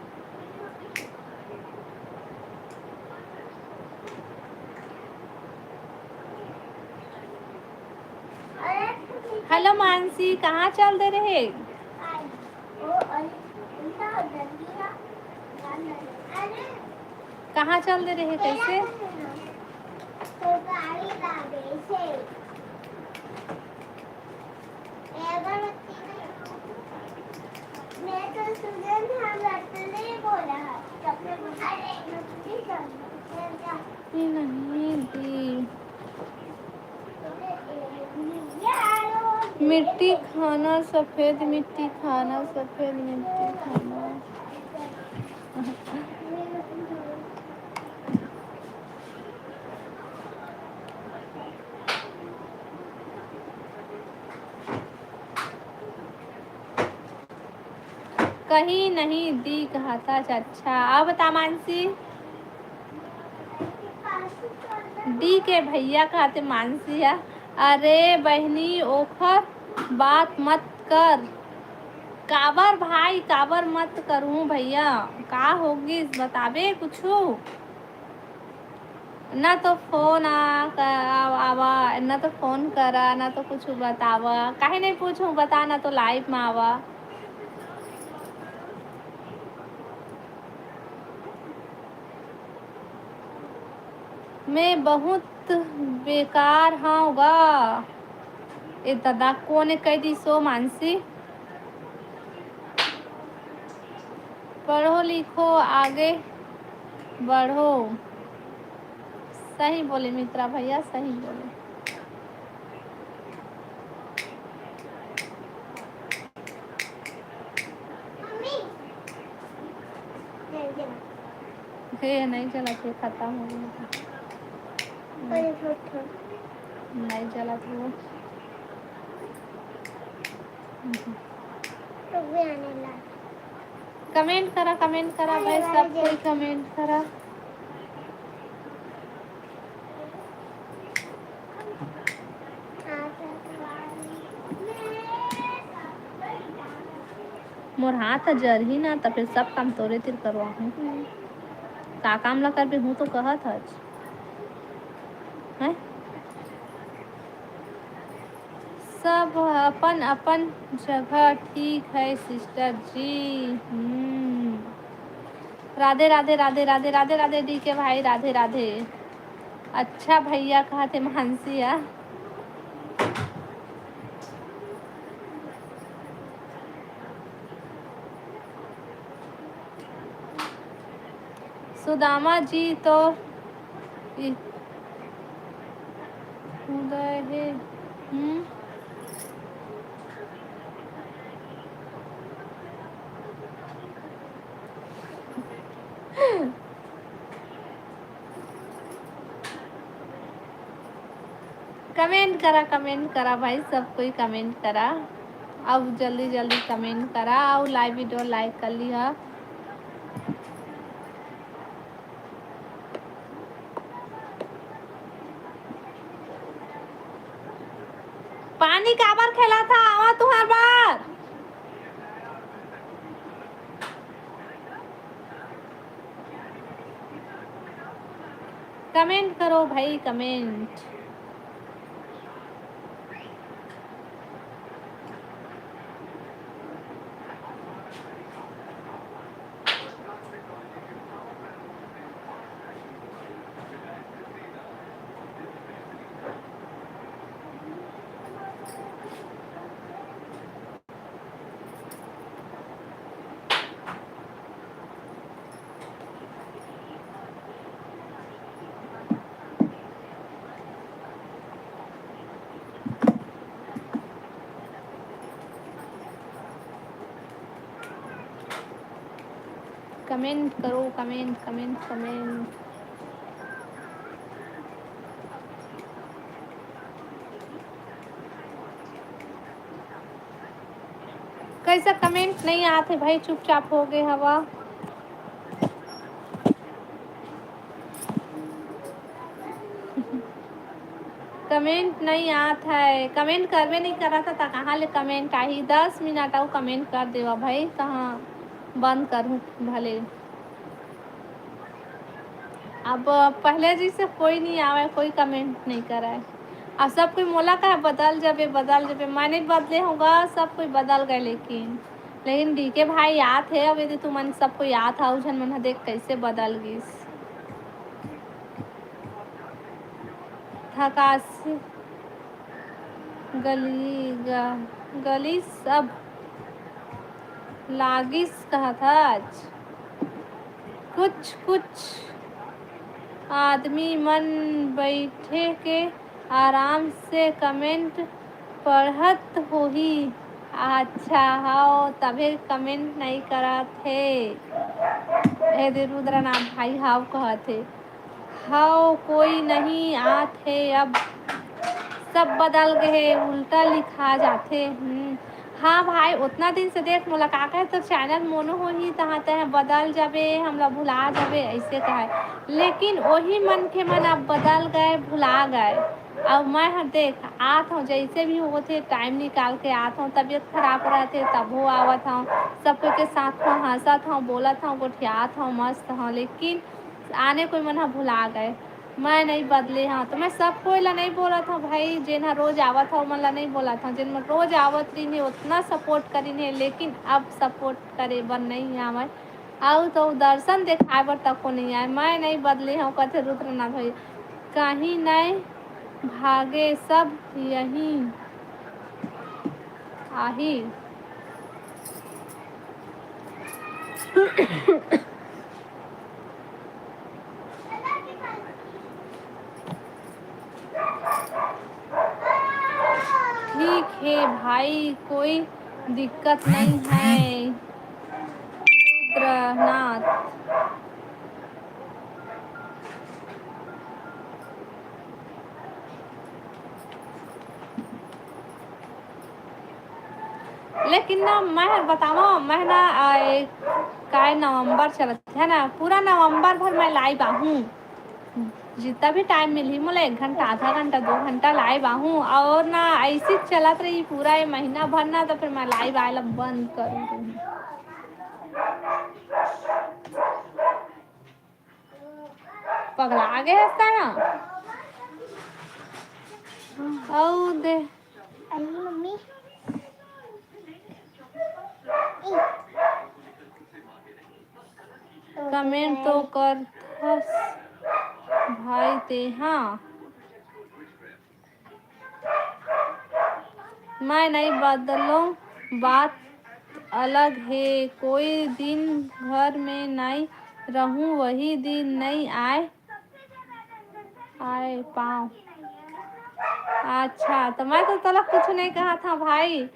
Hello मानसी, कहाँ चल दे रहे? कहाँ चल दे रहे, कैसे? ये नहीं दी। मिट्टी खाना, सफेद मिट्टी खाना, सफेद मिट्टी खाना। कहीं नहीं दी कहता। अच्छा, अब बता मानसी। डी के भैया कहते मानसी है। अरे बहनी, ओखर बात मत कर। काबर भाई, काबर मत करूँ भैया? का होगिस, बताबे कुछु? ना तो फोन आ, क-, आ-, आवा, ना तो फोन करा, ना तो कुछ बतावा। काहे नहीं पूछूं, बता, ना तो live में आवा। मैं बहुत बेकार हूँ गा। ए दादा, कोने कह दी सो मानसी? पढ़ो लिखो, आगे बढ़ो। सही बोले मित्रा भैया, सही बोले। हे, नहीं चलत हे, खत्म हो गया। नहीं चलत हे वो। Comment करा, comment करा भाई, सब कोई comment करा। मोर हाथ ह जरही ना, त फिर सब काम तोरे तीर करवाहूँ। का काम ला करबे, हूँ तो कहत हच। हैं? सब अपन अपन जगह ठीक है sister जी। हम्म। राधे राधे, राधे राधे, राधे राधे डी के भाई, राधे राधे। अच्छा भैया कहते मानसी आ। सुदामा जी तो इ-, उदय हे। हम्म। Comment करा, comment करा भाई, सब कोई comment करा। अब जल्दी जल्दी comment करा, अउ live video like कर लिहा। रानी काबर खेलत हा? आवा तुंहर बर। Comment करो भाई, comment। Comment करो, comment, comment, comment। कइसे comment नइ आत हे भाई, चुपचाप हो गे हवा। Comment नइ आत हे, comment करबे नइ करत हे, त कहाँ ले comment आही? दस मिनट अउ comment कर देवा भाई, कहाँ बंद करहूँ भले। अब पहले जइसे कोई नइ आवे, कोई comment नइ करे। अब सब कोई मोला कहे, "बदल जबे, बदल जबे।" मैं नइ बदले हूँ गा, सब कोई बदल गए। लेकिन, लेकिन डीके भाई आत हे, अब यदि तुमन सब कोई आत हा, झन मन ह देख कइसे बदल गिस। थकासी गली, ग-, गलिस अब लागिस कहत हच। कुछ, कुछ आदमी मन बइठे के आराम से comment पढ़त होही। अच्छा, हव, तभे comment नइ करत हे। ए दे रुद्रनाथ भाई, हव कहत हे। हव, कोई नहीं आत हे अब। सब बदल गे हे, उल्टा लिखा जाथे। हम्म। हाँ भाई, ओतना दिन से देख, मोला का कहे, तोर channel मोनो होही, तहाँ तैं बदल जाबे, हमला भुला जाबे, अइसे कहे। लेकिन ओही मनखे मन अब बदल गए, भुला गए। अब मैं ह देख, आत हूँ, जइसे भी होथे, time निकाल के आत हूँ, तबीयत खराब रहथे, तभो आवत हूँ, सब कोई के साथ में हँसत हूँ, बोलत हूँ, गोठियात हूँ, मस्त हूँ, लेकिन आने कोई मन ह भुला गए। मैं नइ बदले हूँ, त मैं सब कोई ला नइ बोलत हूँ भाई, जेन ह रोज आवत हव, ओमन ला नइ बोलत हूँ। जेन मन रोज आवत रहिन हे, ओतना support करिन हे, लेकिन अब support करे बर नइ आवय, अउ तो दर्शन देखाय बर तको नइ आय। मैं नइ बदले हूँ, कथे रुद्रनाथ भाई, कहीं नइ भागे, सब यहीं आही। ठीक हे भाई, कोई दिक्कत नइ हे। रुद्रनाथ। लेकिन ना, मैं हर बतावं, मैं ना, आ, ए, काय नवंबर चलत हे ना, पूरा नवंबर भर मैं live आहूँ। जितना भी time मिलही मोला, एक घंटा, आधा घंटा, दो घंटा live आहूँ, अउ ना अइसे चलत रही पूरा ये महीना भर ना, तो फिर मैं live आए ला बंद करूँ। पगला गे हस तैं ह। अउ दे। अरे मम्मी। Comment तो करथस भाई तेहा। मैं नइ बदलों, बात अलग हे। कोई दिन घर में नइ रहूं, वही दिन नइ आय, आय पाँव। अच्छा, त मैं तो तोला कुछ नइ कहत हंव भाई।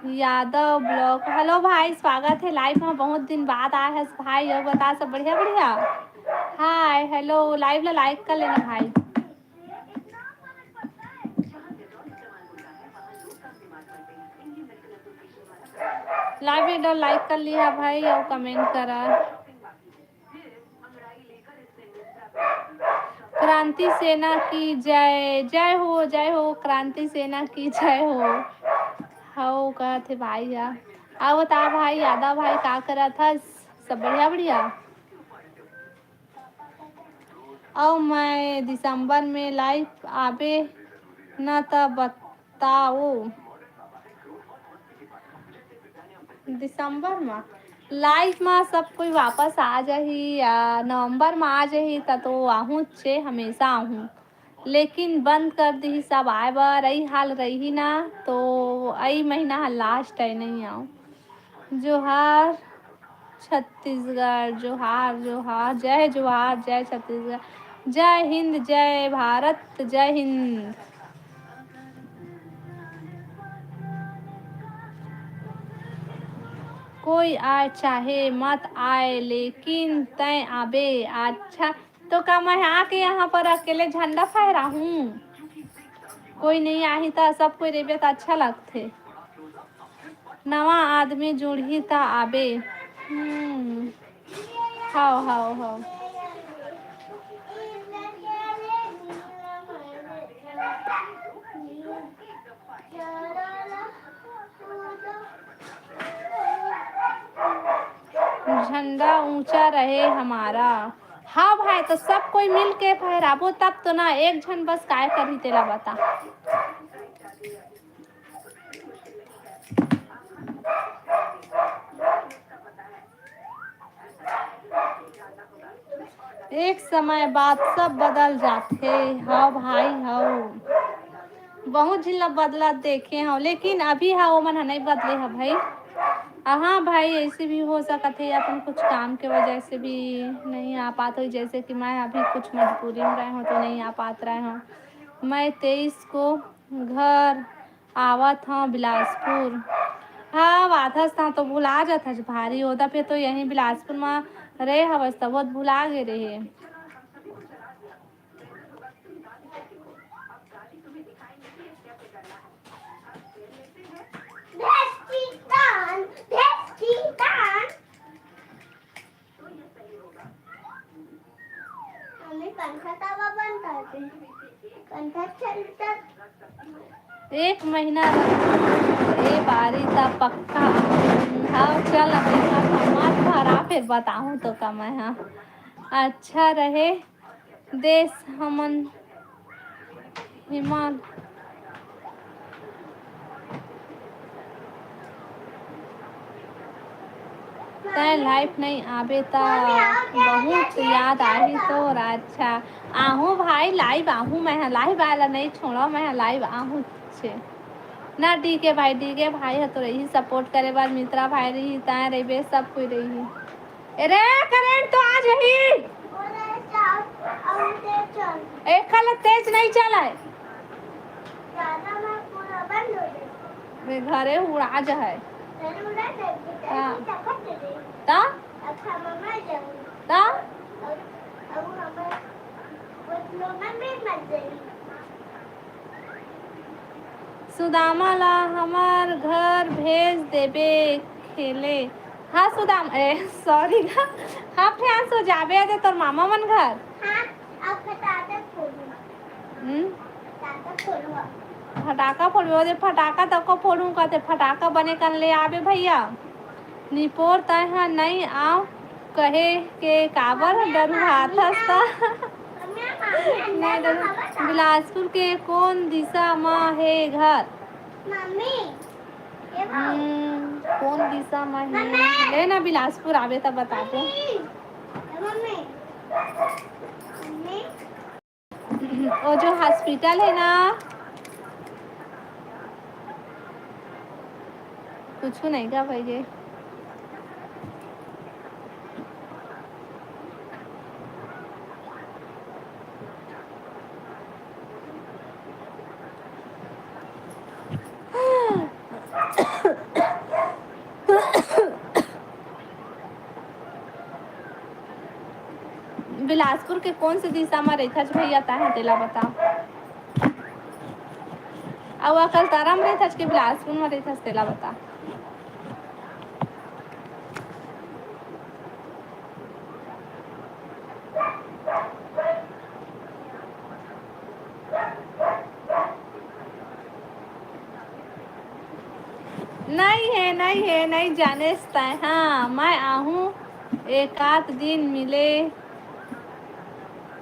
यादव vlog, hello भाई, स्वागत हे live में। बहुत दिन बाद आए हस भाई, अउ बता, सब बढ़िया बढ़िया? Hi, hello, live ला like कर लेना भाई। Live video like कर लिहा भाई, अउ comment करा। क्रांति सेना की जय, जय हो, जय हो, क्रांति सेना की जय हो। हव, कहत हे भाई ह। अउ बता भाई, यादव भाई, का करत हस? सब बढ़िया, बढ़िया? अउ मैं दिसंबर में लाइव आबे न त बताओ। दिसंबर म लाइव म सब कोई वापस आ जाही या नवंबर म आ जाही, त तो आहूँ चे, हमेशा आहूँ। लेकिन बंद कर दिही सब आए बर, अई हाल रही ना, तो अई महीना ह लास्ट है, नहीं आओ। जोहार छत्तीसगढ़, जोहार, जोहार, जय जोहार, जय छत्तीसगढ़, जय हिंद, जय भारत, जय हिंद। कोई आए चाहे मत आए, लेकिन तय आबे। अच्छा, तो का मैं आके यहाँ पर अकेले झंडा फहराहूँ? कोई नहीं आही त सब कोई रहिबे त अच्छा लगथे। नवा आदमी जुड़ही त आबे। हम्म। हव, हव, हव। झंडा ऊंचा रहे हमारा। हाँ भाई, तो सब कोई मिल के फहराबो तब तो ना, एक झन बस काय करही तेला बता। एक समय बाद सब बदल जाथे। हव भाई, हव। बहुत झिन ला बदलत देखे हव, लेकिन अभी ह ओमन ह नइ बदले ह भाई। अ, हाँ भाई, ऐसे भी हो सकत हे अपन कुछ काम के वजह से भी नहीं आ पात होही, जैसे कि मैं अभी कुछ मजबूरी में रहे हूँ तो नहीं आ पात रहे हूँ। मैं तेईस को घर आवत हव बिलासपुर। हाँ, आथस तहाँ तो भुला जाथस भारी। ओदा पे तो यहीं बिलासपुर म रहे हवस, तब भुला गे रहे। मम्मी, पंखा तवा बंद कर दे। पंखा चलता। एक महीना रह, ए बारी त पक्का। हव, चल, अभी मत भरा, फिर बताहूँ तो का मैं ह। अच्छा रहे देश हमन हिमाल। तैं लाइव नइ आबे त बहुत याद आही तोर। अच्छा, आहूँ भाई, लाइव आहूँ, मैं ह लाइव आए ला नइ छोड़व, मैं ह लाइव आहूँ छे। ना डीके भाई, डीके भाई ह तो रही सपोर्ट करे बर, मित्रा भाई रही, तैं रहिबे, सब कोई रही। ए रे, करंट तो आ जही। एखर ले तेज नहीं चलाए। वे घरे उड़ा जहे। हाँ। ता? ता? सुदामा ला हमर घर भेज देबे खेले। हाँ सुदाम, ए, सॉरी ना। हाँ फ्रेंड्स, हो जाबे दे तोर मामा मन घर। हाँ, अब फटाफट फोड़ू। हम्म? फटाफट फोड़ू। फटाका फोड़बे, ओदे फटाका तको फोड़ू कहते, फटाका बने कन ले आबे भैया। निपोर तय ह नई आव कहे के काबर डरुहाथस त? नहीं डरू। बिलासपुर के कोन दिशा म हे घर? मम्मी, ये भाव। हम्म, कोन दिशा म हे? मम्मी। ले ना, बिलासपुर आबे त बताबो। Mummy, mummy, mummy. ओ जो हॉस्पिटल हे ना, कुछु नहीं का भैया। बिलासपुर के कोन से दिशा म रहिथस भैया, तैं ह तेला बता। अउ अकलतरा म रहिथस के बिलासपुर म रहिथस, तेला बता। नहीं हे, नहीं जानेस तैं। हाँ, मैं आहूँ एकात दिन मिले।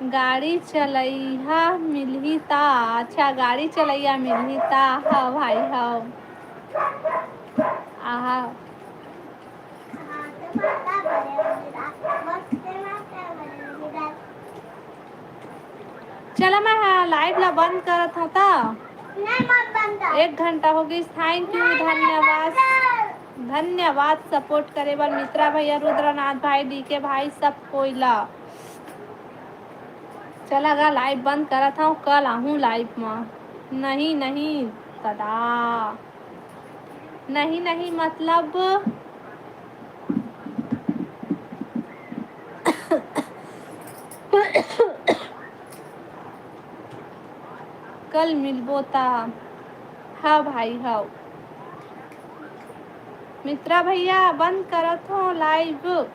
गाड़ी चलइहा मिलही ता। अच्छा, गाड़ी चलइया मिलही ता। हव भाई, हव। आहा। चला, मैं हा live ला बंद करत हूँ ता। नहीं, मत बंद कर। एक घंटा हो गई। Thank you, नहीं, नहीं, धन्यवाद। मत कर। धन्यवाद support करे बर मित्रा भैया, रुद्रनाथ भाई, डीके भाई, सब कोई ला। चला गा, live बंद करत हूँ, कल आहूँ live मा। नहीं, नहीं, दादा। नहीं, नहीं, मतलब कल मिलबो ता। हाँ भाई, हाँ। मित्रा भैया, बंद करत हो live।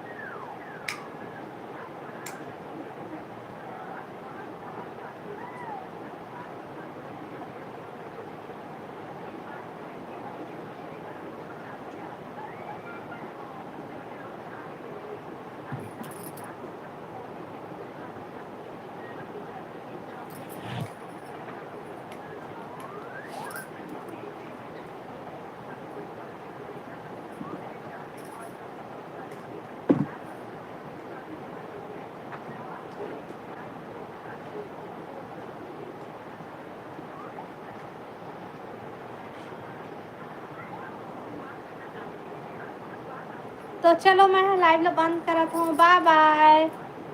तो चलो, मैं live ला बंद करत हूँ। Bye bye,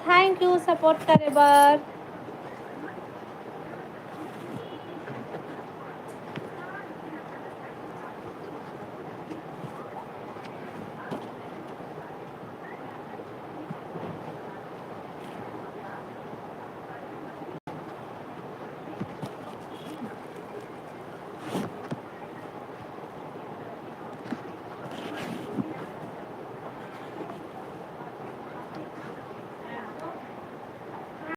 thank you support करे बर।